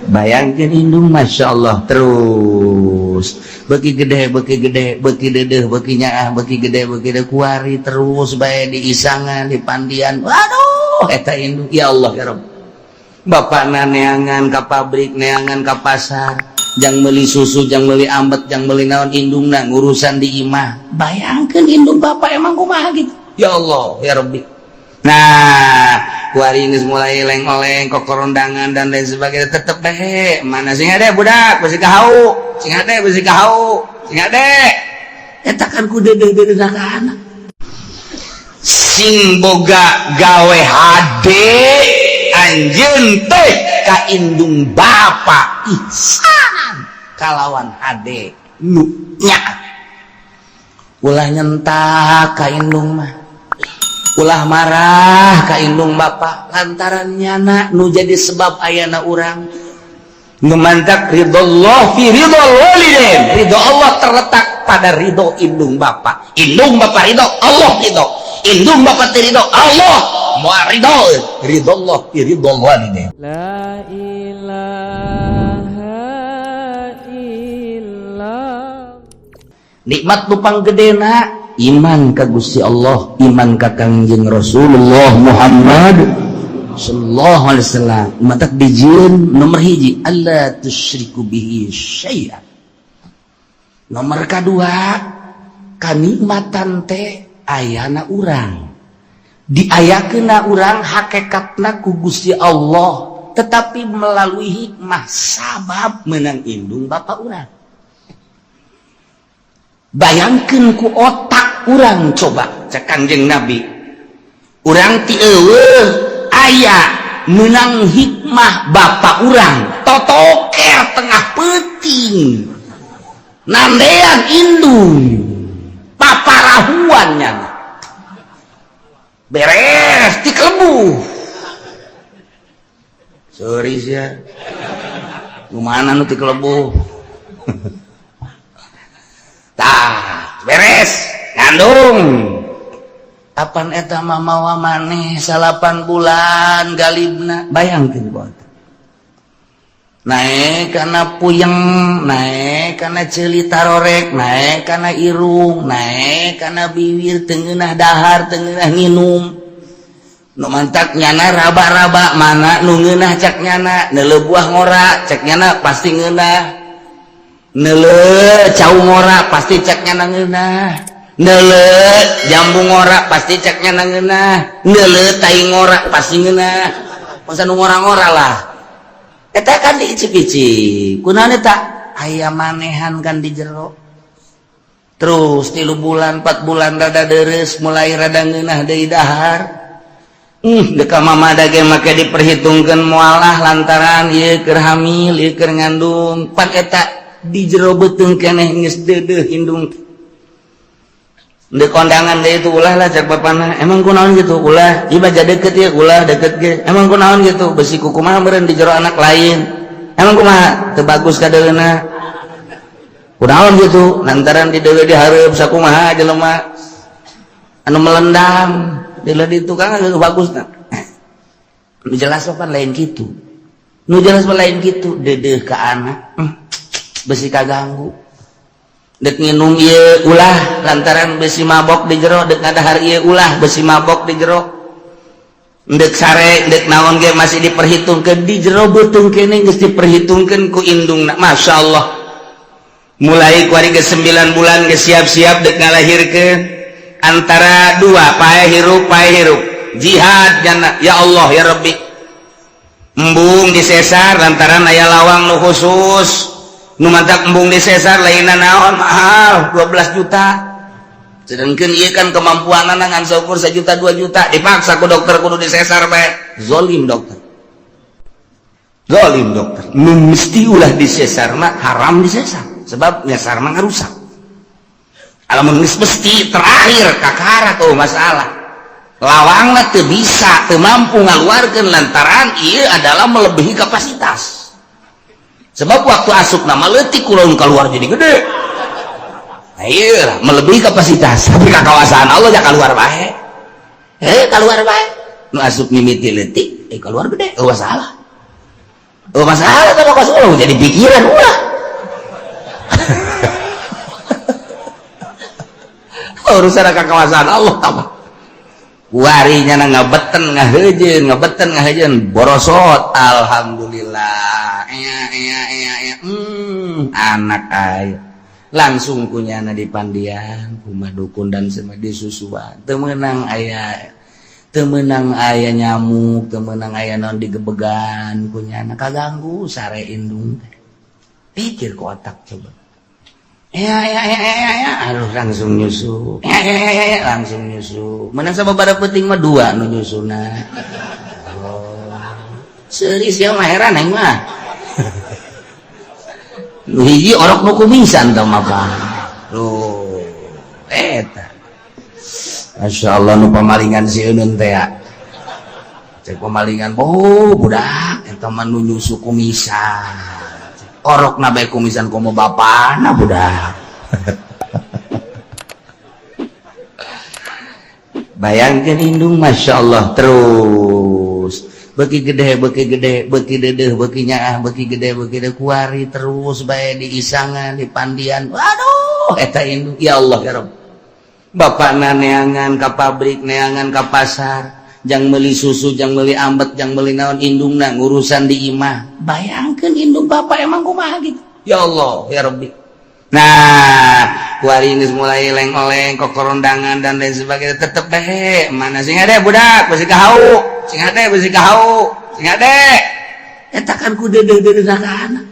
Bayangkan indung, Masya Allah, terus beki gede, beki gede, beki dedeh, beki nyaah, beki gede, beki gede, kuari terus bae di isangan, di pandian. Waduh, eta indung, ya Allah ya Rabb. Bapakna neangan ka pabrik, neangan ka pasar, jang beli susu, jang beli ambet, jang beli naon, indungna ngurusan di imah. Bayangkan indung bapak emang kumaha gitu. Ya Allah ya Rabbi. Nah, kuari geus mulai leng-oleng, kokorondangan dan lain sebagainya, tetep deh mana sing ade budak besi kahau, sing ade besi kahau, sing ade eta kan ku deudeuh-deudeuh ka anak sing boga gawe hade anjeun teh ka indung bapa, ihsanan kalawan hade nu nya. Ulah nyentak ka indung mah, ulah marah ka indung bapa, lantaran nyana nu jadi sebab ayana urang. Ngemantak ridho fi ridho walidain, ridho Allah terletak pada ridho indung bapa. Indung bapa ridho, Allah ridho. Indung bapa teu ridho, Allah moal ridho. Ridho Allah fi ridho walidain. La ilaha illallah. Nikmat nu panggedena iman ka Gusti Allah, iman ka Kangjeng Rasulullah Muhammad sallallahu alaihi wasallam. Matak dijieun nomor hiji, alla tusyriku bihi syai'a. Nomor kadua, kanikmatan teh ayana urang, diayakeunna urang hakikatna ku Gusti Allah, tetapi melalui hikmah sabab menang indung bapak urang. Bayangkan ku otak urang, coba cek Kanjeng Nabi, urang ti eueuh aya menang hikmah bapak urang totoker tengah peuting nandean indung paparahuannya, beres ti kelebuh. Sorry sia, nu mana nu ti kelebuh? Tah, beres ngandung, apan eta mah mawa maneh 9 bulan galibna. Bayangkeun ku naek kana puyeng, naek kana ceuli tarorek, naek kana irung, naek kana bibir, teu ngeunah dahar, teu ngeunah nginum. Nu mantak nyana raba-raba mana nu ngeunah. Cak nyana neuleuh buah ngora, cek nyana pasti ngeunah. Neuleuh cau ngora, pasti cek nyana ngeunah. Neuleuh jambu ngora, pasti cek nyana ngeunah. Neuleuh tai ngora, pasti ngeunah. Masa nu ngora-ngora lah eta kan diicip-icip. Kunaon eta aya manehan kan di jero. Terus 3 bulan, 4 bulan rada deres, mulai rada ngeunah deui dahar. Deka mama dage make diperhitungkan mualah, lantaran ieu keur hamil, ieu keur ngandung. Pan eta di jero beuteung keneh geus deudeuh indung. Di kondangan deui itu ulah lah cek bapana. Emang kunaon gitu ulah? Ieu baja deket ya, ulah deket ge. Emang kunaon gitu? Besi kumaha meureun di jero anak lain. Emang kumaha? Teu bagus kadeuna. Kunaon gitu? Lantaran di deui dihareup sakumaha jelema anu melendam di di tukang bagus nah. Nu jelas kan lain gitu. Nu jelas lain gitu, dedeh ke anak. Besi kaganggu. Dek nginum ieu ulah, lantaran besi mabok di jero. Dek ngadahar ieu ulah, besi mabok di jero. Dek sare, dek naon ge masih diperhitungkeun. Di jero beuteung kene geus diperhitungkeun ku indungna. Masya Allah, mulai kuari ke 9 bulan geus siap-siap dek ngalahirkeun, antara dua, paeh hirup, paeh hirup, jihad jana. Ya Allah ya Rabbi, embung disesar lantaran aya lawang nu khusus. Nu mantak embung disesar lainna naon, mahal 12 juta, sedangkan iya kan kemampuan anak ngan saukur 1 juta, 2 juta. Dipaksa ku dokter kudu disesar bae. Zolim dokter, zolim dokter. Nu mesti ulah disesar mah haram disesar, sebab nyesar mah ngarusak. Alamun geus mesti terakhir kakara tuh masalah lawangna teu bisa, teu mampu ngaluarkeun, lantaran ieu adalah melebihi kapasitas, sebab waktu asup nama leutik, kulon keluar jadi gede. Nah, iya melebihi kapasitas, tapi kawasan Allah ya keluar bae, eh keluar bae. Nu asup mimiti leutik, eh keluar gede, oh salah. Oh masalah teh kos ulah jadi pikiran ulah. Urusan kekuasaan Allah tambah. Warinya na ngabeten ngahejeun borosot alhamdulillah. Ea ea ea ea. Anak aya. Langsung kunyana di pandian kumaha dukun dan semedi susuan. Teu meunang aya teu meunang aya nyamuk, teu meunang aya naon digebegan kunyana kaganggu sare indung teh. Pikir ku otak coba. Ya ya ya ya ya, aduh langsung nyusu. Ya ya ya ya, langsung nyusu. Menang sababaraha peuting mah dua nu nyusuna. Oh. Seulis ya mah heran aing mah. Nu hiji orok nu kumisan tah mah bang. Loh, eta. Masya Allah nu pamalingan si Eunun teh ya. Cek pamalingan, oh budak eta mah nu nyusu kumisan. Orok na bae kumisan komo bapana budak. Bayangkeun indung Masya Allah terus beuki gede beuki gede beuki dedeuh beuki nyaah beuki gede beuki gede kuari terus bae diisangan dipandian. Waduh eta indung ya Allah ya Rabb. Bapakna neangan ka pabrik neangan ka pasar jang meuli susu jang meuli ambet jang meuli naon indungna ngurusan di imah. Bayangkeun indung bapak emang kumaha gitu. Ya Allah ya Rabbi. Nah kuari geus mulai leng-oleng kokorondangan dan lain sebagainya tetep bae mana sing hade budak beusi kahau sing hade beusi kahau sing hade eta kan ku deudeuh-deudeuh ka anak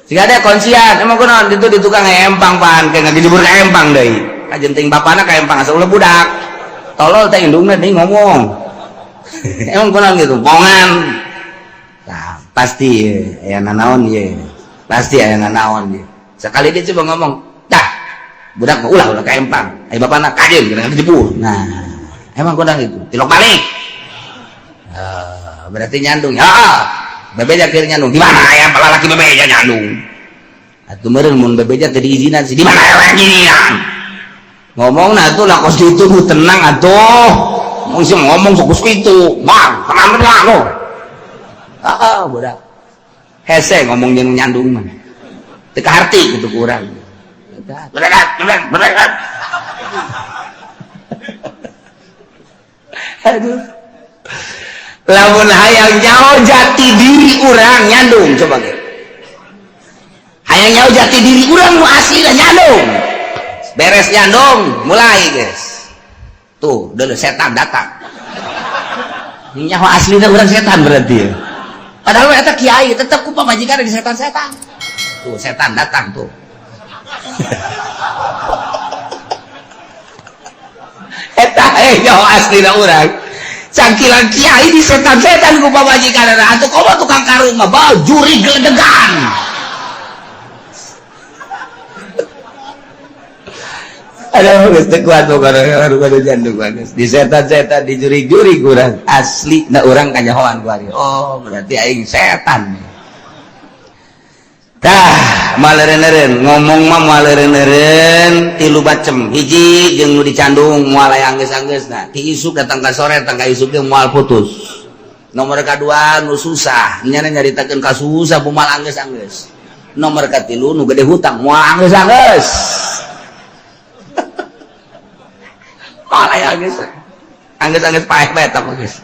sing hade konsian emang kunaon ditu di tukang empang pan ke ngajibur ka empang deui kajenting bapana ka empang asa ulah budak tolol teh indungna deui ngomong. Emang kunaon gitu bongan. Nah, pasti aya nanaon ye. Pasti aya nanaon ye. Sekali dia coba ngomong, "Dah, budak mah ulah ulah ka empang. Ai bapana kajeun kena dijebur." Nah, emang kunaon gitu. Tilok balik. Berarti nyandung. Ya, bebeja keur nyandung. Di mana aya lalaki bebeja nyandung? Atuh meureun mun bebeja teu diizinan sih. Di mana aya lalaki? Ngomong nah tuh lah kos gitu tenang atuh. Mungkin ngomong fokus itu, bang, tenang tenang lo. Ah, budak. Hese ngomong jeung nyandung mah. Teu kaharti kitu ku urang. Aduh. Lamun hayang nyaho jati diri urang nyandung coba ge. Hayang nyaho jati diri urang nu asli nyandung. Beres nyandung, mulai guys. Tuh, dulu setan datang. Nyaho aslinya urang setan berarti ya. Padahal eta kiai tetep ku pamajikan di setan-setan. Tuh, setan datang tuh. Eta nyaho aslina urang. Cangkilan kiai di setan-setan ku pamajikan atuh komo tukang karung mah bau juri geledegan. Aduh, geus teu kuat pokona aduh jandung geus. Di setan-setan di juri-juri kurang asli na urang kanyahoan ku ari. Oh, berarti aing setan. Tah, maleureun-eureun ngomong mah maleureun-eureun tilu bacem. Hiji jeung nu dicandung moal aya anggeus-anggeusna. Ti isuk datang ka sore datang ka isuk ge moal putus. Nomor kadua nu susah, nyana nyaritakeun ka susah moal anggeus-anggeus. Nomor katilu nu gede hutang moal anggeus-anggeus. Anggeus-anggeus paeh bae eta mah geus.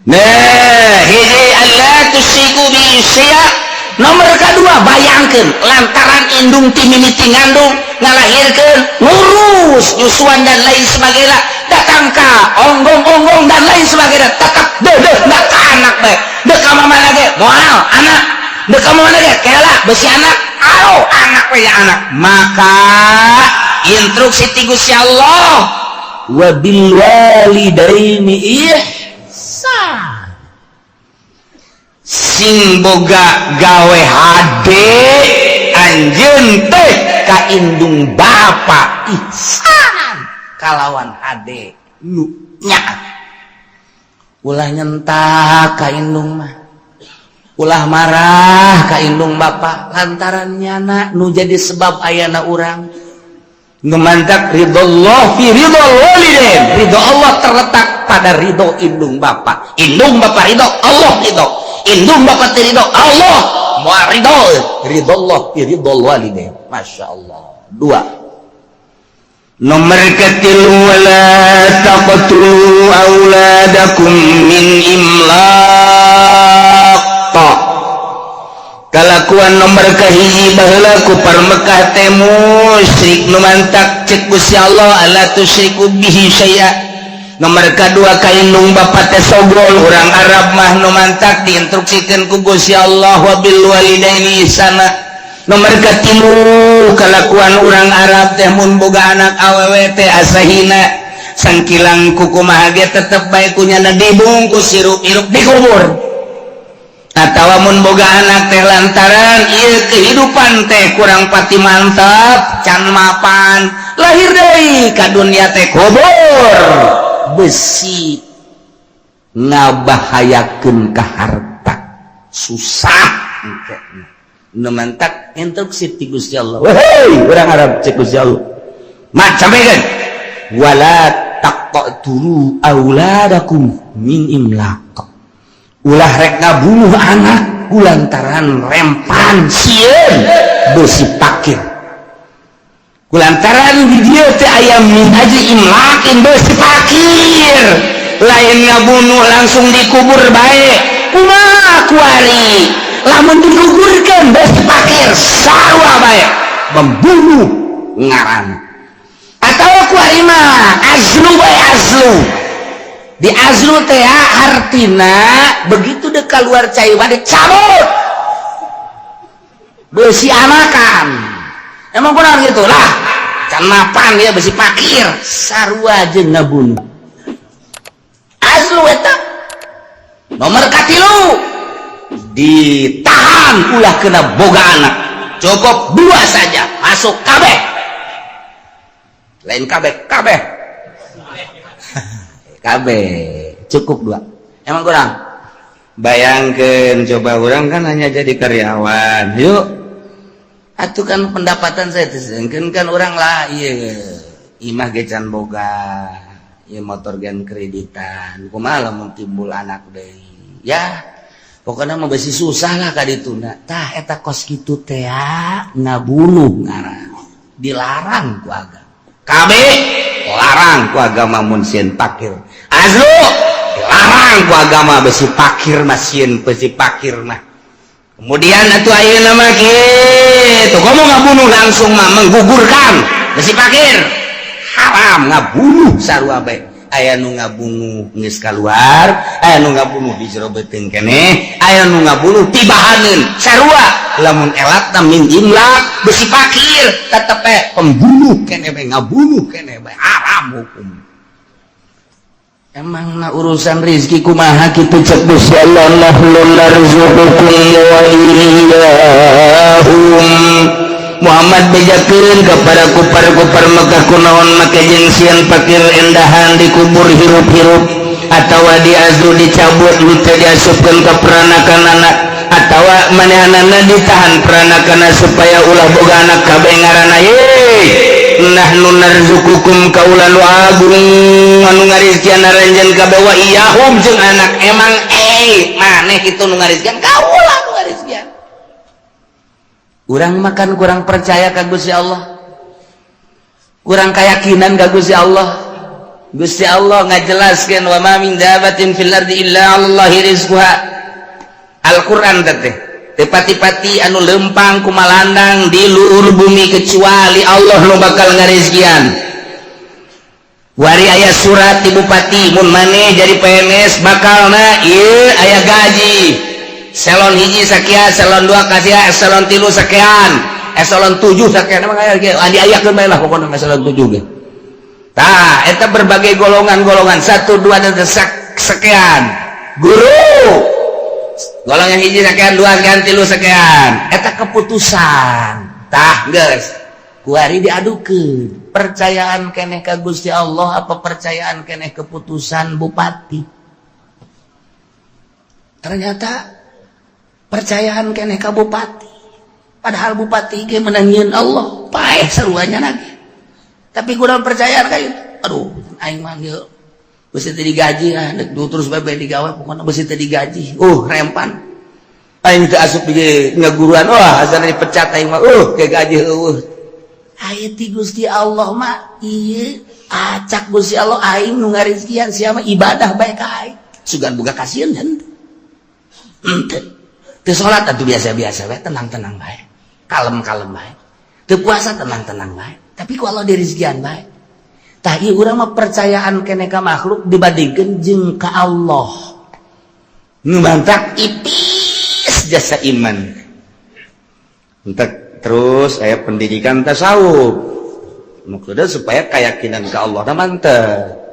Nah, hiji alla tusiku bi syai'. Nomor kadua bayangkeun lantaran indung ti mimiti ngandung ngalahirkeun ngurus nyusuan dan lain sebagainya datang ka onggong-onggong dan lain sebagainya tetep deudeuh na ka anak bae deuk ka mamana ge moal anak deuk ka mamana ge kela besi anak alo anak we anak maka instruksi ti Gusti Allah wabil walidaini ihsan sing boga gawe hade anjeun teh ka indung bapa ihsan kalawan hade nu nyaah ulah nyentak ka indung mah ulah marah ka indung bapa lantaran nyana nu jadi sebab ayana urang. Ngemantak ridho fi ridho walidain. Ridho Allah terletak pada ridho indung bapa. Indung bapa ridho, Allah ridho. Indung bapak teh ridho, Allah moal ridho. Ridho Allah fi ridho walidain. Masya Allah. Dua. Nomor ketilu, wala taqtulu auladakum min imlaq. Kalakuan nomor kahiji baheula kufar Mekah teh musyrik, nu mantak cek Gusti Allah alla tusyriku bihi syai'a. Nomor kadua, ka indung bapak teh sogol urang Arab mah, nu mantak diinstruksikeun ku Gusti Allah wabil walidaini ihsana. Nomor katilu, kalakuan urang Arab teh mun boga anak awewe teh asa hina, sangkilang kukumaha ge tetep bae kunyana dibungkus hirup-hirup dikubur. Atawa mun boga anak teh lantaran ieu kehidupan teh kurang pati mantap, can mapan, lahir deui ka dunia teh kubur, besi ngabahayakeun ka harta susah. Nu mantak instruksi ti Gusti Allah, "Wehei urang Arab," cek Gusti Allah, "mak sampaikan wala taqtulu auladakum min imlaq, ulah rek ngabunuh anak kulantaran rempan, sieun besi pakir." Kulantaran di dieu teh aya min ajli imlaqin, besi pakir, lain ngabunuh langsung dikubur bae. Kumaha kuari lamun dikuburkeun besi pakir, sarua bae membunuh ngaran. Atau kuari mah azlu bae, azlu di azlu teh artina begitu dek keluar cai bade cabut besi anakan. Emang kurang gitu lah, can mapan ya, besi pakir, sarua jeung ngabunuh azlu eta. Nomor katilu, ditahan ulah kena boga anak, cukup dua saja, masuk kabeh, lain kabeh kabeh kabeh, cukup dua. Emang kurang? Bayangkan coba, orang kan hanya jadi karyawan yuk atuh, kan pendapatan saya kan kan orang lah, iya imah ge can boga, iya motor gen kreditan, kumaha lamun timbul anak deui ya? Pokoknya mah besi susah lah kadituna. Tah, eta kos kitu teh ngabunuh ngaran, dilarang ku agama. Kabeh larang ku agama mun sieun pakir. Azlu dilarang ku agama, besi pakir mah, sieun besi pakir mah. Kemudian atuh ayeuna mah kitu, kamu ngabunuh langsung mah menggugurkan besi pakir, haram, ngabunuh sarua bae. Aya nu ngabunuh geus kaluar, aya nu ngabunuh di jero beuteung keneh, aya nu ngabunuh tibahaneun, sarua lamun elatna min imlaq, besi pakir, tetep bae pembunuh keneh bae, ngabunuh keneh bae, haram hukum. Emang na urusan rizki kumaha kitu? Cek Gusti Allah nahnu narzuqukum wa iyyahum. Muhammad, bejakeun kepada kufar-kufar Mekah, kunaon make jeung sieun pakir endahan dikubur hirup-hirup atawa diazlu, dicabut, henteu diasupkeun ka peranakan anak, atawa manehanana ditahan peranakan supaya ulah boga anak kabeh ngaranna? Ye nahnu narzuqukum, kaula nu agung anu ngarizkian aranjeun kabeh, wa iyyahum jeung anak. Emang maneh itu nu ngarizkian? Kaula nu ngarizkian. Urang makan kurang percaya ka Gusti Allah, kurang keyakinan ka Gusti Allah. Gusti Allah ngajelaskeun wa ma min dabatin fil ardi illa 'alallahi rizquha. Al-Qur'an teh, teu pati-pati anu lempang kumalandang di luhur bumi kecuali Allah nu bakal ngarizkian. Wari aya surat di bupati, mun maneh jadi PNS bakalna ieu aya gaji eselon 1 sakian, eselon 2 kasihan, eselon 3 sekian, eselon 7 sekian. Emang aya ge diayakeun bae lah pokokna eselon 7 ge. Tah, eta berbagai golongan-golongan, 1 2 dan sekian. Guru golongan 1 sekian, 2 sekian, 3 sekian, eta keputusan. Tah, geus kuari diadukeun, percayaan keneh ka Gusti Allah apa percayaan keneh keputusan bupati? Ternyata percayaan keneh ka bupati, padahal bupati ge menangin Allah, paeh seruanya lagi, tapi kurang percayaan kayak aduh aing mah ieu besi teu digaji ah, dek terus bae digawe, pokoknya besi teu digaji, rempan. Aing teu asup di ngaguruan, wah, asana dipecat aing mah, kayak gaji eueuh. Aya ti Gusti Allah mah ieu acak Gusti Allah, aing nu ngarizkian, sia mah ibadah bae ka aing. Sugan boga kasieun henteu. Henteu. Teu salat atuh biasa-biasa bae, tenang-tenang bae. Kalem-kalem bae. Teu puasa tenang-tenang bae. Tapi ku Allah dirizkian bae. Tah, ieu urang mah percayaan keneh ka makhluk dibandingkeun jeung ka Allah. Nu mantak ipis jasa iman. Entek terus aya pendidikan tasawuf. Maksudnya supaya keyakinan ke Allah na mantep.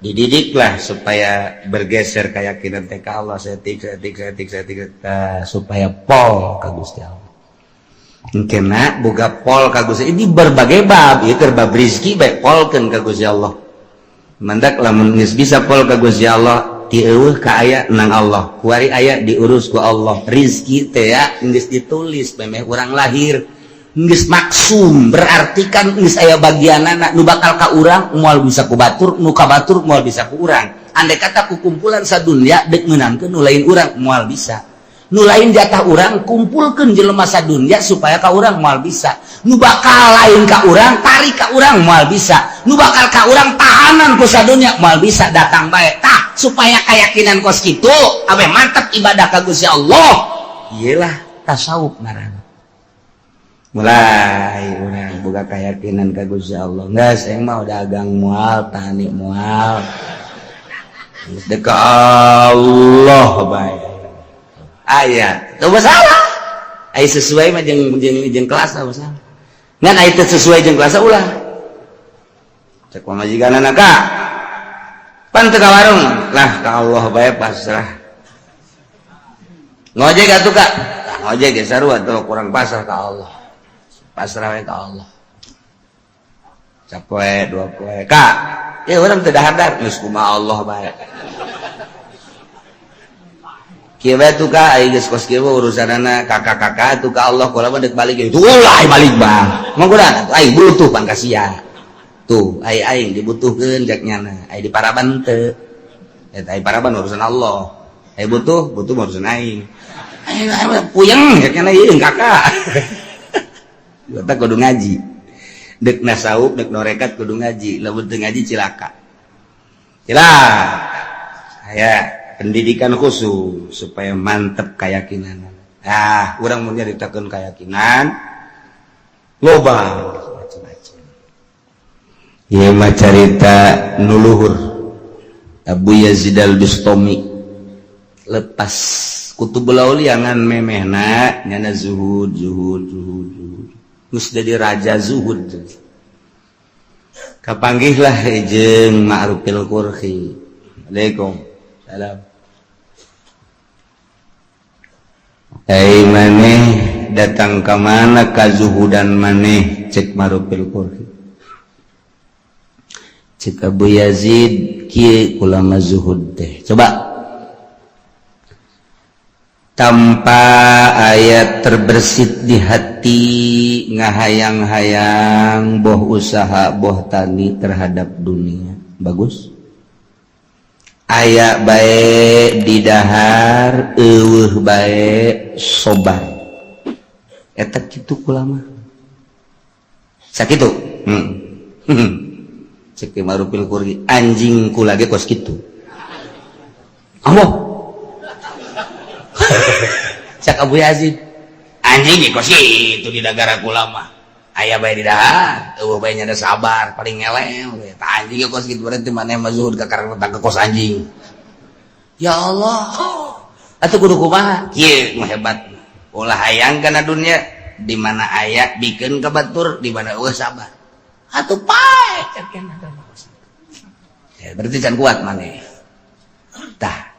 Dididiklah supaya bergeser keyakinan teh ka Allah setik setik setik setik, supaya pol ka Gusti Allah. Kena boga pol ka Gusti ini berbagai bab, ieu keur bab rezeki bae polkeun ka Gusti Allah. Mantak lamun geus bisa pol ka Gusti Allah, ti eueuh ka aya nang Allah, kuari aya diurus ku Allah. Rizki teh ya geus ditulis memeh urang lahir, geus maksum, berarti kan geus aya bagianana. Nu bakal ka urang moal bisa ku batur, nu ka batur moal bisa ku urang. Andai kata ku kumpulan sadunya dek meunangkeun nu lain urang, moal bisa. Nu lain jatah urang kumpulkeun jelema sadunya supaya ka urang, moal bisa. Nu bakal lain ka urang tarik ka urang, moal bisa. Nu bakal ka urang tahanan ku sadunya, moal bisa, datang bae. Tah, supaya keyakinan kos kitu awe mantep ibadah ka Gusti Allah, iyalah tasawuf ngaranna. Mulai urang boga keyakinan ka Gusti Allah, geus aing mah dagang moal, tani moal, geus dek ka Allah bae. Aya teu masalah, aya sesuai mah jeung jeung jeung kelas masalah, ngan aya teu sesuai jeung kelas ulah. Cek pamajikanana, "Ka pan teu ka warung?" "Lah, ka Allah bae, pasrah." "Ngojek atuh, Kak?" "Ngojek ge sarua tuh, kurang pasrah ka Allah, pasrah we ka Allah." Sapoe dua poe, "Kak, ya urang teu dahar." "Geus, kumaha Allah bae." "Kieu bae tuh, Kak, ai geus kos kieu urusanana kakak-kakak tuh ka Allah, kula mah deuk balik." "Itu ulah balik, Bang. Mah kurang atuh, ai butuh pan ka sia. Tuh, ai aing dibutuhkeun jak nyana, ai di paraban teu. Eta ai paraban urusan Allah. Ai butuh, butuh urusan aing. Ai puyeng jak nyana ieu kakak." Eta kudu ngaji. Dek nasawuf, dek norekat kudu ngaji, lamun teu ngaji cilaka. Cilaka. Aya pendidikan khusus supaya mantep keyakinan. Ah, urang mun nyaritakeun keyakinan loba macam-macam. Ieu mah carita nu luhur. Abu Yazid Al-Bustami lepas Kutubul Aulia ngan memehna nyana zuhud, zuhud, zuhud, zuhud. Geus jadi raja zuhud. Kapanggihlah jeung Ma'rufil Qurhi. Assalamualaikum. Salam. Hei maneh, datang ke mana kazuhudan maneh? Cek Ma'rufil Qurhi. Cek Abu Yazid, kieu ulama zuhud teh. Coba tanpa ayat terbersit di hati ngahayang-hayang, boh usaha boh tani terhadap dunia, bagus aya bae didahar, eueuh bae sobar. Eta kitu kulama sakitu. Cek Marupil Kurgi, "Anjing kula ge kos kitu." Allah. Cek Abu Yazid, "Anjing ge kos kitu di negara kula mah, aya bae di dahar, eueuh bae nya sabar, paling ngelel. Tah, anjing ge kos kitu." Berarti maneh mah zuhud ka karena ke kos anjing. Ya Allah, atuh kudu kumaha? Kieu nu hebat, ulah hayang kana dunia, di mana aya bikeun ka batur, di mana eueuh sabar. Atuh pae cek. Ya, berarti can kuat maneh. Tah,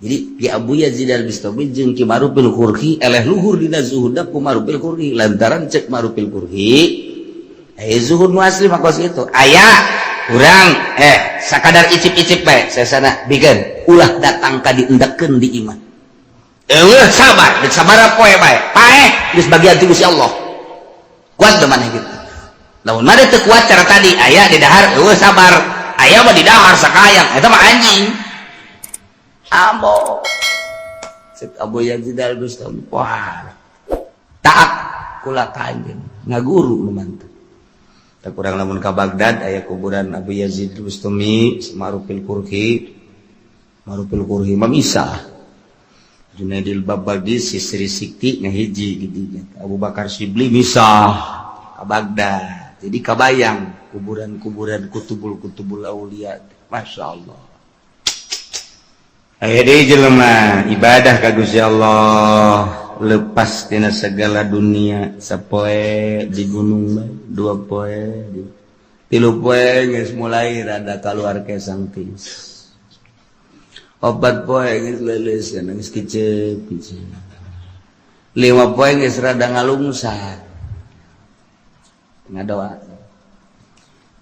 jadi Ki Abu Yazid Al-Bistami jeung Ki Ma'rufil Qurhi eleh luhur dina zuhudna ku Ma'rufil Qurhi, lantaran cek Ma'rufil Qurhi, eh, zuhud nu asli mah kos itu. Aya urang sakadar icip-icip bae sesana bikeun, ulah datang ka diendekkeun di imah, eueuh sabar, deuk sabaraha poe bae, paeh, geus bagian ti Gusti Allah. Kuat teu maneh kitu? Lamun maneh teu kuat cara tadi, aya di dahar eueuh sabar, aya mah di dahar sakayang, eta mah anjing. Ambo. Cek Abu Yazid Al-Bustami, wah taat kula ka anjeun, ngaguru nu mantep. Tak kurang lamun ka Baghdad aya kuburan Abu Yazid Al-Bustami, Ma'rufil Kurhi. Ma'rufil Kurhi mah misah. Junaidil Babadi Sisri Sikti ngahiji di dinya. Abu Bakar Sibli misah ka Baghdad. Jadi kabayang kuburan-kuburan kutubul-kutubul aulia. Masya Allah. Aya deui jelema ibadah ka Gusti Allah, lepas tina segala dunia, sapoe di gunung bae, 2 poe, di 3 poe geus mulai rada keluar kesang tiis, 4 poe geus leuleus, geus kicep kicep, 5 poe geus rada ngalungsar, ngadoa,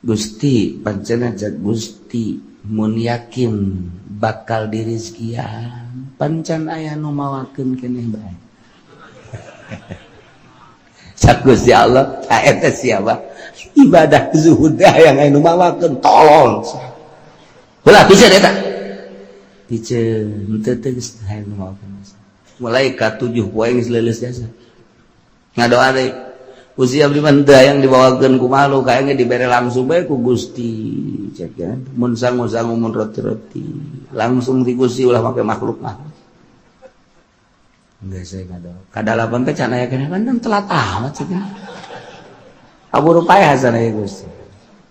"Gusti, pancen jak Gusti mun yakin bakal dirizkian, pancan aya nu mawakeun keneh bae." Cak Gusti Allah, eta siapa ibadah zuhud yang aya nu mawakeun, tolol. Ulah piceun eta, piceun henteu teh geus aya nu mawakeun. Mulai ka 7 poe geus leuleus jasa, ngadoa deui, "Gusti, abdi mah teu hayang dibawakeun ku makhluk, hayang dibere langsung bae ku Gusti," cek ya. "Mun sangu-sangu, mun roti-roti langsung di Gusti, ulah make makhluk mah." Enggak, saya ngadoa kadalapan teh can aya keneh kan, telat amat cek. Kaburu paeh sana ya Gusti.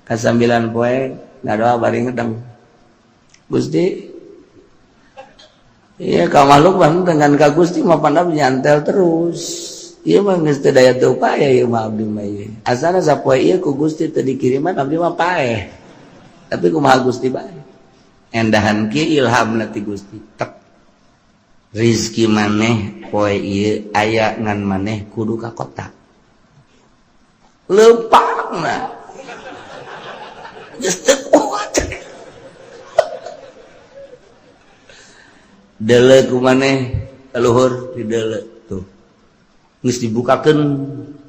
Ka 9 poe ngadoa bari ngedeng, "Gusti, iya ka makhluk bang dengan ka Gusti mah pandam nyantel terus. Ieu mah geus teu daya teu upaya ieu mah abdi mah ieu. Asana sapoe ieu ku Gusti teu dikiriman, abdi mah paeh. Tapi kumaha Gusti bae." Endahan kieu ilhamna ti Gusti. Tek. Rizki maneh poe ieu aya, ngan maneh kudu ka kota. Leumpangna. Geus teu kuat. Deuleu ku maneh leluhur di deuleu tuh. Geus dibukakeun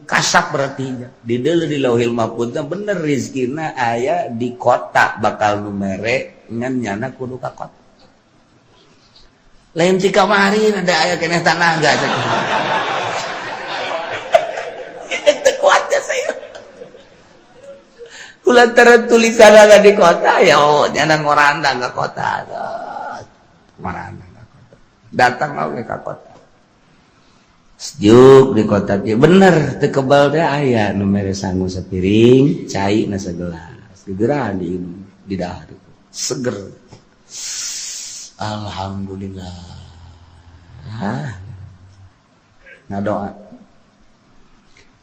kasap, berarti di deuleu di Lauhil Mahfuz bener rizkina aya di kota, bakal nu mere, ngan nyana kudu ka kota. Lain ti kamari ada aya keneh tanah enggak cek. Teu kuat ya saya. Kulantaran tulisan ada di kota ya, oh nyana ngorandang ke kota. Ngorandang ke kota. Datang oge ka kota. Sejuk di kota kieu bener teu kebal teh aya nu mere sangu sapiring, cai na sagelas. Gegeran diinum, di dahar. Seger. Alhamdulillah. Ah. Ngadoa.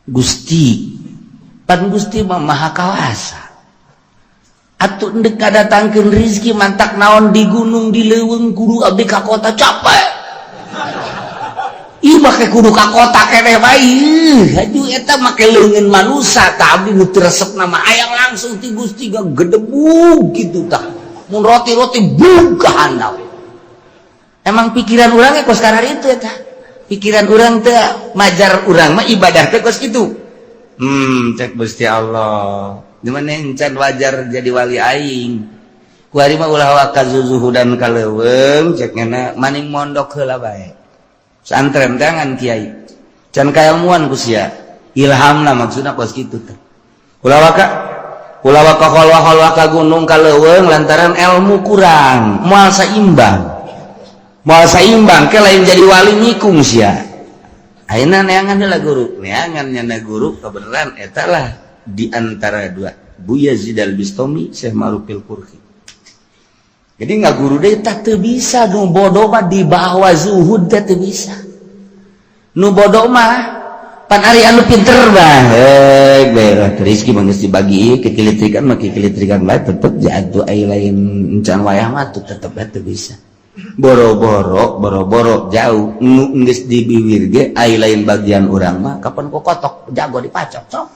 Gusti, pan Gusti mah maha kawasa. Atuh endek ngadatangkeun rizki mantak naon di gunung, di leuweung, kudu abdi ka kota, capek. Ih, make kudu ka kota keneh bae. Ih, hayu eta make leungeun manusa tah, abdi nu teu resep nama hayang langsung ti Gusti gedebug kitu tah. Mun roti-roti bug ka handap. Emang pikiran urang kos itu eta. Pikiran urang teh majar urang mah ibadah teh kos kitu. Cek Gusti Allah. Gimana encan wajar jadi wali aing. Kuari mah ulah waka zuzuhudan ka leuweung, cek ngena maning mondok heula bae. Santren tangan kiai. Can kailmuan ku sia. Ilhamna maksudna kos kitu teh. Ulah waka kholwah-kholwah ka gunung, ka leuweung, lantaran ilmu kurang, moal saimbang. Moal saimbang ke lain jadi wali, nyikung sia. Ayeuna neangan heula guru, neangan nyana guru kebenaran eta lah di antara dua, Bu Yazid Al-Bistami, Syekh Ma'rufil Kurhi. Jadi nggak guru deh tak teu bisa, nu bodoh mah di bawah zuhud teh teu bisa. Nu bodoh mah pan ari anu pinter bae, beres rezeki mah geus dibagi kekilitrikan mah kekilitrikan bae, tetep jatuh ai lain encan wayah mah tuh tetep bae teu bisa. Boro-boro boro-boro jauh, nu geus di bibir ge ai lain bagian urang mah kapan ku kotok jago dipacok sok.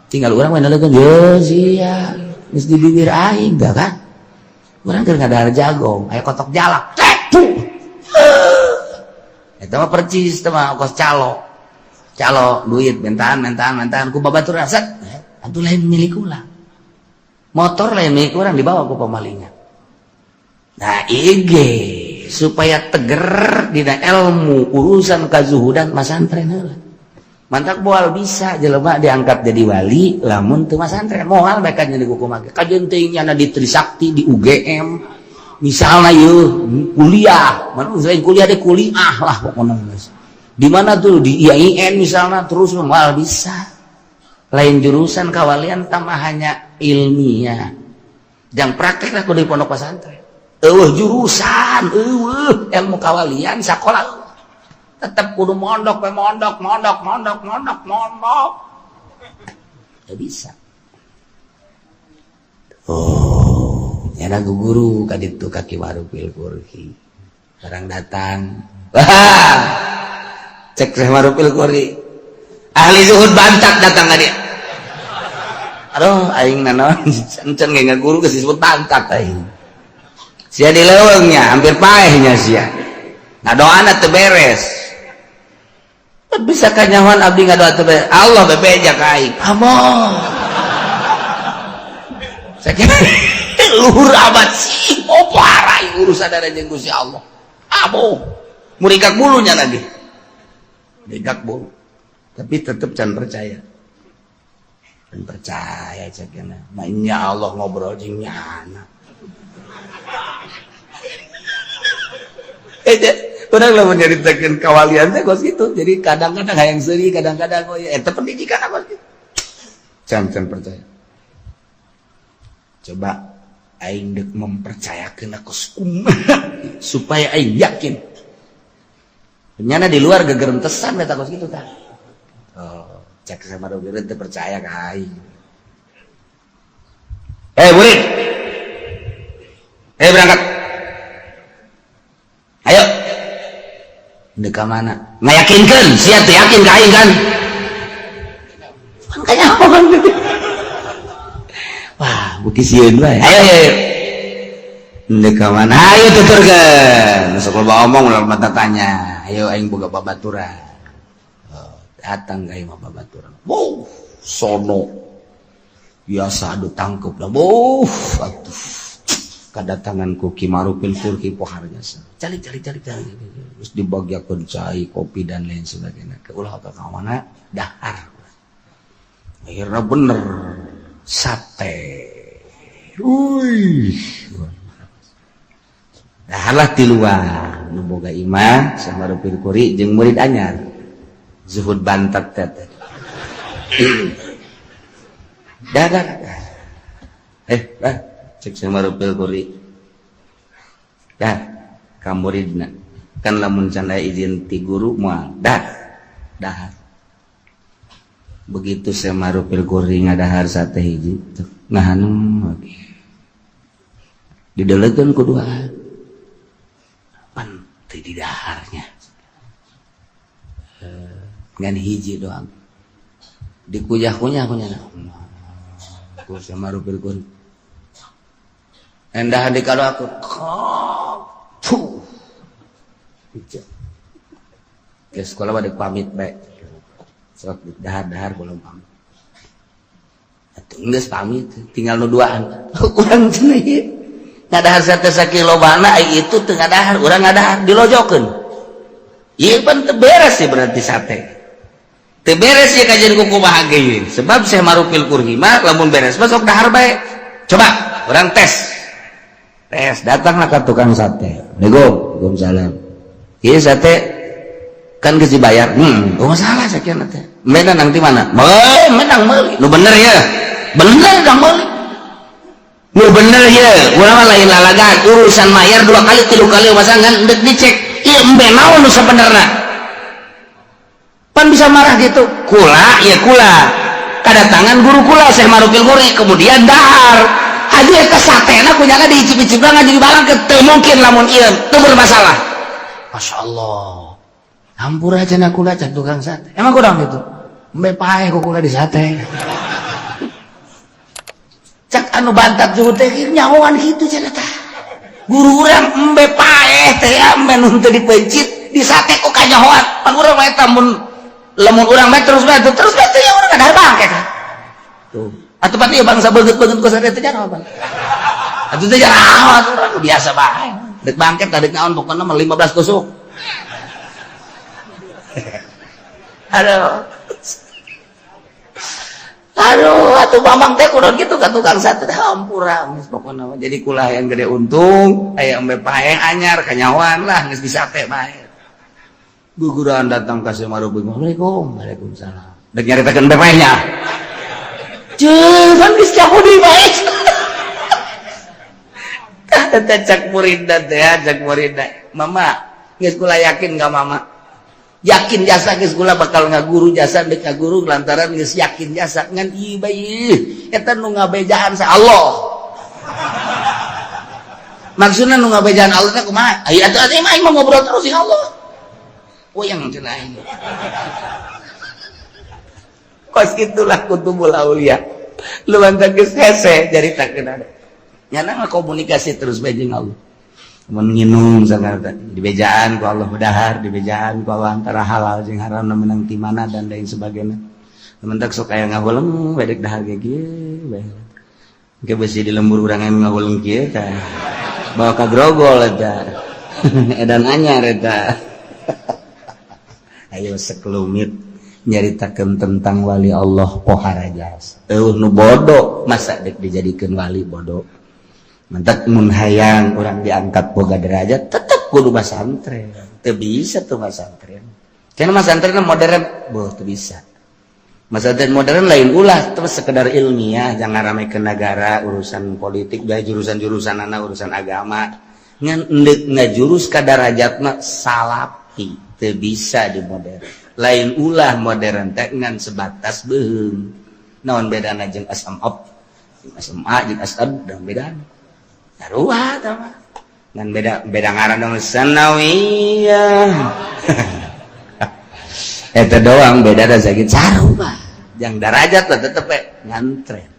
Tinggal urang mah nalegeun ye sia geus di bibir aing dah kan. Urang keur ngadahar jagong, aya kotok jalak. Cek tuh. Eta mah percis teh mah kos calo. Calo duit mentaan mentaan mentaan ku babatur set. Atuh lain milik ulah. Motor lain milik urang, dibawa ku pemalingan. Nah, IG Supaya teger dina ilmu urusan kazuhudan, masantren heula. Mantak moal bisa jelema diangkat jadi wali lamun teu masantren. Moal mereka jadi kumaha kajeun teuing nyana di Trisakti, di UGM misalnya, yeuh kuliah mana, selain kuliah deh, kuliah lah pokoknya geus. Di mana tuh, di IAIN misalnya, terus moal bisa. Lain jurusan kawalian tambah hanya ilmiah, jang praktek lah kudu di pondok pesantren. Euweuh jurusan, euweuh ilmu kawalian sekolah, tetap kudu mondok we, mondok, mondok, mondok, mondok, mondok. Gak bisa. Oh ya, guru kaditu ka Ki Marufil Qurhi. Barang datang, wah, cek Syekh Marufil Qurhi, ahli zuhud bantak datang ka dia. Aduh, aing nanaon encan ge guru geus disebut bantak aing. Sia di leuweungnya hampir paehnya sia. Nah, doana teu beres. Bisa kanyahoan abdi ngadoa teu beres. Allah bebeja ka aing. Amoh. Sakieu luhur amat sih. Oh, parah urusan ada jeung Gusti Allah. Amoh. Murikak bulunya lagi. Murikak bulu. Tapi tetep can percaya. Can percaya cekna. Mainnya Allah ngobrol jeung nyana. Urang lah menyeritakan kawalian teh kos gitu. Jadi kadang-kadang hayang seuri, kadang-kadang oh ya eta pendidikan apa gitu. Can can percaya. Coba aing deuk mempercayakeun aku kumaha supaya aing yakin. Nyana di luar gegerentesan eta kos gitu tah. Oh, cek sama dokter teu percaya ka aing. Eh, murid. Eh, berangkat. Ayo. Dek ka mana? Ngayakinkeun, sia teu yakin ka aing kan? Kan kanyahoan. Wah, bukti sieun bae. Ayo, ayo, ayo. Dek ka mana? Ayo tuturkeun. Sok loba omong ulah mata tanya. Ayo, aing boga babaturan. Oh, datang ka imah babaturan. Wow, sono. Biasa adu tangkep lah. Wow, atuh. Kedatangan ku Ki Marufil Qurhi pohar jasa. Calik calik calik calik. Terus dibagiakeun cai, kopi dan lain sebagainya. Ke ulah ka mana? Dahar. Akhirnya bener sate. Wih. Daharlah tiluan nu boga imah Syekh Marufil Qurhi jeung murid anyar. Zuhud bantat teh. Dah, dah, dah. Eh, dah. Cek Syekh Marufil Qurhi. Dah, ka muridna. Kan lamun can aya izin ti guru moal. Dah. Dahar. Begitu Syekh Marufil Qurhi ngadahar sate hiji, ngahanum lagi. Didelekeun ku duaan. Pan teu didaharnya. Ngan hiji doang. Dikuyah-kunyah kunyah. Ku Syekh Marufil Qurhi. Endah di kado aku. Puh. Ke sekolah pada pamit bae. Sok dahar-dahar belum pamit. Atuh geus pamit, tinggal nu duaan. Urang cenah ieu. Ngadahar sate sakilobana ai itu teu ngadahar, urang ngadahar dilojokeun. Ieu pan teu beres sih berarti sate. Teu beres ya kajian ku kumaha ge. Sebab Syekh Marufil Qurhi mah lamun beres mah sok dahar bae. Coba urang tes. Tes, datanglah ke tukang sate. Assalamualaikum, waalaikumsalam. Ieu sate kan geus dibayar. Oh masalah sakieu teh. Menang di mana? Menang meuli. Nu bener ya. Bener dong meuli. Nu bener ya. Urang mah lain lalagan, urusan mayar dua kali, tilu kali masa ngan dek dicek. Ieu embe naon nu sabenerna? Pan bisa marah gitu. Kula ya kula. Kedatangan guru kula Syekh Marufil Qurhi kemudian dahar. Aduh, eta satena kunyana diicip-icip jadi barang ke teu mungkin lamun ieu teu bermasalah. Masya Allah. Hampura cenah kula cak tukang sate. Emang kurang gitu? Embe paeh ku kula di sate. Cak anu bantat zuhud teh nyahoan kitu cenah tah. Guru urang embe paeh teh embe nu teu dipeuncit di sate ku kanyahoan. Pan urang mah eta mun lamun urang mah terus bae terus bae teh urang ngadahar bangke tah. Tuh. Atuh pati bangsa beungeut-beungeut ku sate teh jarawan. Atuh teh jarawan urang biasa bae. Dek bangket dek naon pokona mah 15 tusuk. Aduh. Aduh, atuh Bambang teh kudu kitu ka tukang sate teh hampura geus pokona mah. Jadi kula yang gede untung, aya embe paeng anyar kanyawan lah geus disate bae. Guguran datang ka Semarang, Assalamualaikum. Waalaikumsalam. Dek nyaritakeun embe paengnya. Ceuh, kan geus Yahudi bae. Teh cak muridna teh, cak muridna. Mama, geus kula yakin ka mama. Yakin jasa geus kula bakal ngaguru jasa deuk ngaguru lantaran geus yakin jasa ngan ieu bae eta nu ngabejaan sa Allah. Maksudna nu ngabejaan Allah teh kumaha? Aya atuh atuh mah aing mah ngobrol terus jeung Allah. Uyang cenah aing. Kos itulah kutubul aulia. Lu mantap geus hese jaritakeun ada. Nyana mah komunikasi terus bae jeung Allah. Mun nginum sagala dibejaan ku Allah dahar, dibejaan ku Allah antara halal jeung haram menang ti mana dan lain sebagainya. Mentak sok aya ngahuleng bae dek dahar ge kieu bae. Engke besi di lembur urang anu ngahuleng kieu tah. Bawa ka grogol eta. Edan anyar eta. Ayo sekelumit nyaritakeun tentang wali Allah pohara jasa. Eueuh nu bodoh masa dek dijadikeun wali bodoh. Mentak mun hayang urang diangkat boga derajat tetep kudu masantren. Teu bisa tuh masantren. Cenah masantren modern, boh teu bisa. Masantren modern lain ulah terus sekedar ilmiah, jangan rame ke negara, urusan politik, bae jurusan-jurusan urusan agama. Ngan endek ngajurus ka darajat mah salapi, teu bisa di modern. Lain ulah modern teh ngan sebatas beuheung. Naon bedana jeung SMA? SMA jeung SAD dan bedana. Sarua tah mah. Ngan beda beda ngaran dong sanawiyah. Eta doang beda da sakit sarua. Yang darajat lah tetep we ngantren.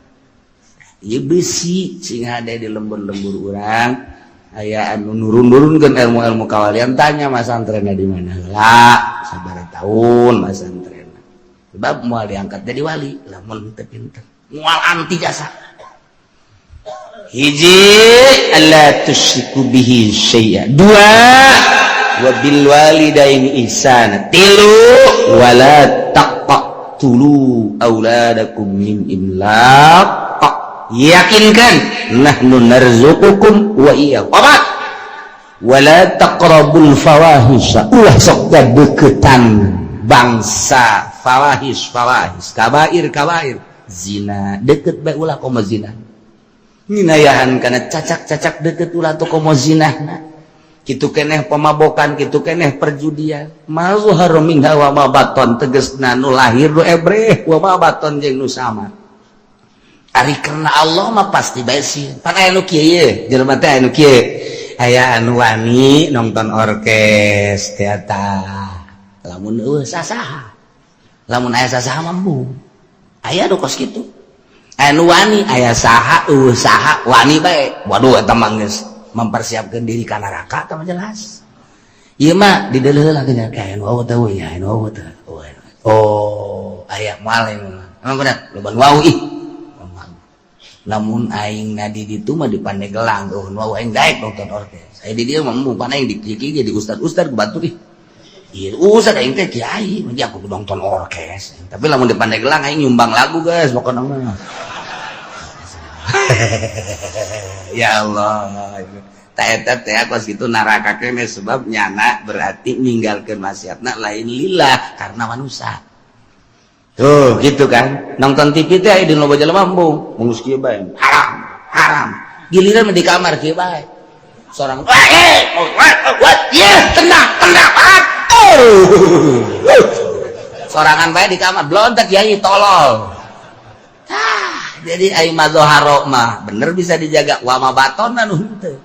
Ieu besi sing hade di lembur-lembur urang aya anu nurun-nurunkeun ilmu-ilmu kawalian tanya masantrenna di mana heula sabaraha tahun masantrenna. Sebab moal diangkat jadi wali lamun teu pinter. Moal anti jasa. Hiji alla tusyriku bihi syai'a. Dua wa bil walidaini ihsana. Tilu wala taqtulu auladakum min imlaq. Yakinkan nahnu narzuqukum wa iyyakum. Opat wala taqrabul fawahisha. Ulah sok deketan bangsa fawahis fawahis kabair kabair zina deket bae ulah komo zina. Nginayahan kana cacak-cacak deket ulah tuh komo zinahna. Kitu keneh pemabokan, kitu keneh perjudian. Ma zahara minha wa ma baton tegesna nu lahir nu ebreh wa ma baton jeung nu sama. Ari karena Allah mah pasti bae sieun. Pan aya nu kieu ye, jelema teh aya nu kieu. Aya anu wani nonton orkes teater. Lamun eueuh sasaha. Lamun aya sasaha mah embung. Aya nu kos kitu. Anu wani aya saha eueuh saha wani bae. Waduh eta mah geus mempersiapkan diri ka neraka tah mah jelas. Ieu mah dideuleuh lah nya kayak anu wau teh nya anu wau teh. Oh, aya moal emang bener loba wau ih. Lamun aing na di ditu mah di Pandeglang eueuh wau aing daek nonton orkes. Aya di dieu mah embung pan aing di kieu jadi ustad-ustad ku batur ih. Iya, ustad aing teh kiai, mah aku nonton orkes. Tapi lamun di Pandeglang aing nyumbang lagu guys pokona mah. Ya Allah. Ta eta teh kos kitu neraka keneh sebab nyana berarti ninggalkeun maksiatna lain lillah karena manusia. Tuh gitu kan. Nonton TV teh aya di loba jelema embung, geus kieu bae. Haram, haram. Giliran di kamar kieu bae. Seorang ya tenang, tenang. Oh. Sorangan bae di kamar blontek kiai tolol. Tah, jadi ai mazharo mah bener bisa dijaga wa ma baton anu henteu.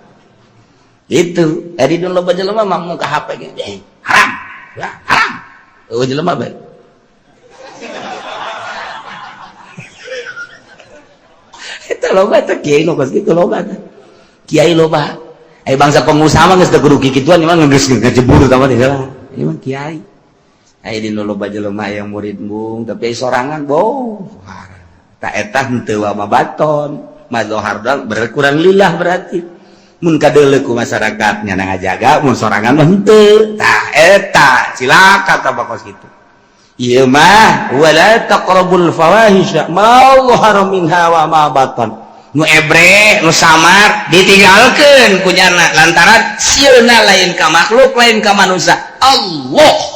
Itu, ari dun loba jelema mah muka HP ge. Haram. Ya, haram. Eueuh jelema bae. Eta loba teh kiai nu kos kitu loba teh. Kiai loba. Ai bangsa pengusaha mah geus teu kudu kikituan mah geus ngejebur tah mah teh salah. Ieu mah kiai. Ai di loba jelema yang murid embung tapi sorangan boh. Ta eta henteu wa ma baton. Mazhar doang berkurang lillah berarti. Mun kadeuleu ku masyarakat nya ngajaga, mun sorangan mah henteu. Tah, eta cilaka tah kos kitu. Ieu mah wala taqrabul fawahisha ma dhahara minha wa ma batan. Nu ebre, nu samar ditinggalkeun ku nyana lantaran sieuna lain ka makhluk, lain ka manusia, Allah.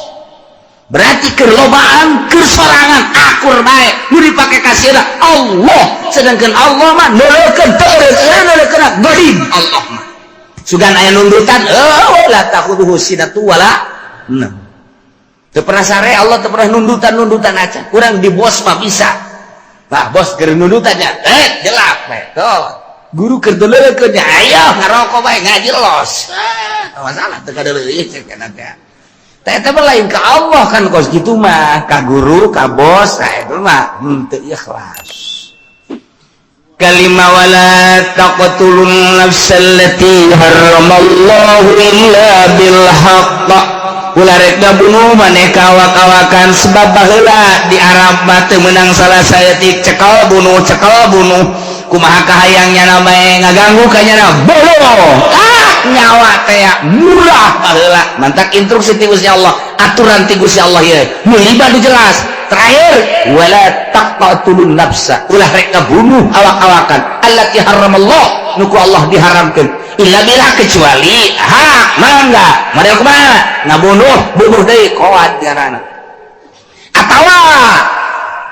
Berarti keur lobaan, keur sorangan akur bae, nu dipake ka sieuna Allah, sedangkan Allah mah neuleukeun teu eureun, godib Allah mah. Sugan aya nundutan, oh, la ta'khudzuhu sinatu wala naum. Teu pernah sare Allah, teu pernah nundutan-nundutan aja. Kurang di bos mah bisa. Bah, bos keur nundutannya, eh jelap bae. Tuh. Guru keur deuleukeun nya, ayo ngarokok bae, ngaji los. Ah, masalah teu kadeuleuh cek eta teh. Teh eta mah lain ka Allah kan kos kitu mah, ka guru, ka bos, nah itu mah henteu ikhlas. Kalima, wala taqtulun nafsal lati harramallahu illa bil haqq. Ulah rek ngabunuh maneh ka awak-awakan, sebab baheula di Arab mah teu meunang salah saeutik, cekal bunuh, cekal bunuh. Kumaha kahayang nyana bae, ngaganggu ka nyana, bunuh. Ah, nyawa teh murah baheula. Mantak instruksi ti Gusti Allah, aturan ti Gusti Allah ieu nu lima nu jelas. Terakhir, wala taqtulun nafsa, ulah rek ngabunuh awak-awakan, allati haramallah, nu ku Allah diharamkeun, illa bila, kecuali hak. Mangga model kumaha ngabunuh, bunuh deui, koad ngaranna, atawa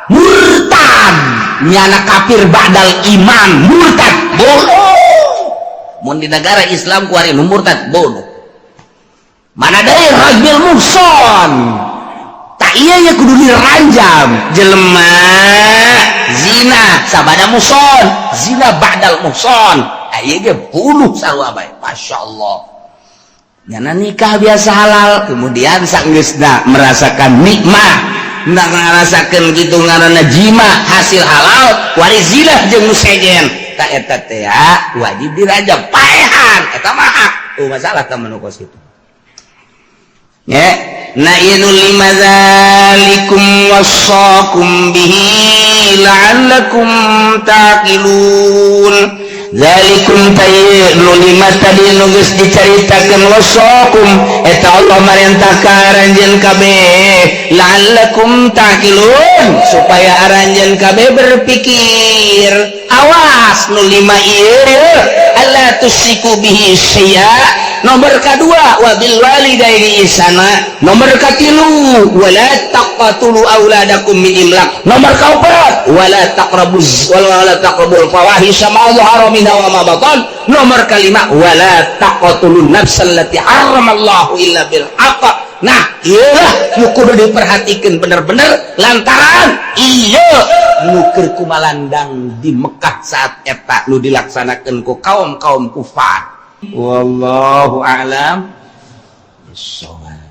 murtad, nyana kafir ba'dal iman, murtad bunuh. Mun di negara Islam kuari nu murtad bunuh. Mana deui, rajmul muhson. Tak iya ya, kudu diranjam jelema zina sabada muhson, zina ba'dal muhson, ieu ge bunuh sarua bae. Masya Allah, nyana nikah biasa halal, kemudian sanggeusna merasakan nikmat, nak ngarasakeun gitu ngaranna jima hasil halal, wari zina jeung nu sejen, tak eta teh wajib dirajam, paehan. Eta mah hak tuh, masalah teh nu kos kitu ya. Nah, ieu nu lima, zalikum wasaqum bihi la'allakum taqilun. Zalikum tayi nu lima tadi nu geus dicaritakeun, wasaqum eta Allah marentah ka aranjeun kabeh, la'allakum taqilun, supaya aranjeun kabeh berpikir. Awas, nu lima ieu, alla tusyriku bihi syai'a, nomor kedua wabil walidaini ihsana, nomor katilu wala taqtulu auladakum min imlaq, nomor keempat wala taqrabuz wala taqrabul fawahisha ma dhahara minha wa ma batan, nomor kelima wala taqtulun nafsal lati harramallahu illa bil haqq. Nah, iyalah nu kudu diperhatikan bener-bener, lantaran iya nu keur kumalandang di Mekah saat eta nu dilaksanakeun ku kaum-kaum kufar. Wallahu a'lam bissawab.